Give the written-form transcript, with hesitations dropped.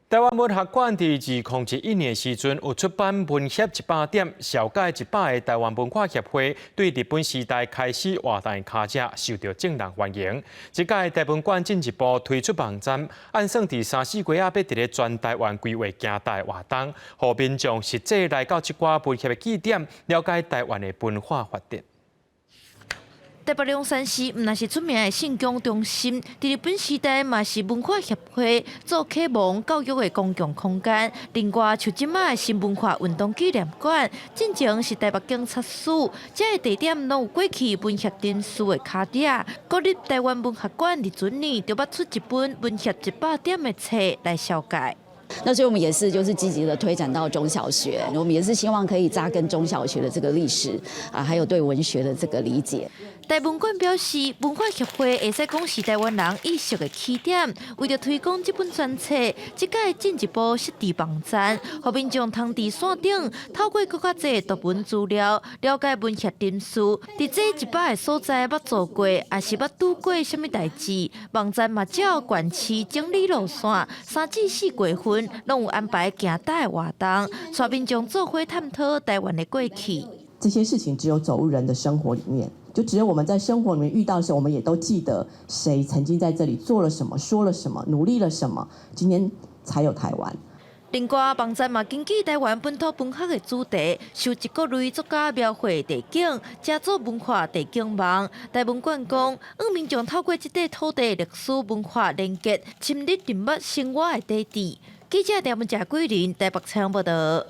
台灣文學館佇2011年時陣有出版《文協一百點》，紹介100個台灣文化協會對日本時代開始活動的跤跡，受到眾人歡迎。這屆台文館進一步推出網站，按算佇三四月仔欲佇咧全台灣規劃行台活動，予民眾實際來到這寡文協的據點，了解台灣的文化發展。台北龍山寺毋但是出名的信仰中心，佇日本時代嘛是文化協會做啟蒙教育的公共空間。另外，像這馬的新文化運動紀念館，進前是台北警察署，這个地點攏有過去文協人士的跤跡。國立台灣文學館佇陣年就捌出一本文協一百點的冊來紹介。那所以我們也是就是積極的推展到中小學，我們也是希望可以扎根中小學的這個歷史啊，還有對文學的這個理解。台文館表示，文化協會會使講是台灣人意識的起點，為著推廣這本專冊，這屆進一步設置網站，予民眾通佇線頂透過閣較濟圖文資料，了解文協人士佇這100個所在捌做過，抑是捌拄過啥物代誌。網站嘛照縣市整理路線，3至4月份攏有安排行台的活動，帶民眾做伙探討台灣的過去。這些事情只有走入人的生活裡面。就只有我們在生活裡面遇到的時候，我們也都記得誰曾經在這裡做了什麼、說了什麼、努力了什麼，今天才有台灣。另外，網站嘛根據台灣本土文學的主題，收集各類作家描繪地景，製作文化地景網。台文館講，讓民眾透過這塊土地歷史文化連結，深入認捌生活的底底。記者廖文傑桂林台北採訪報道。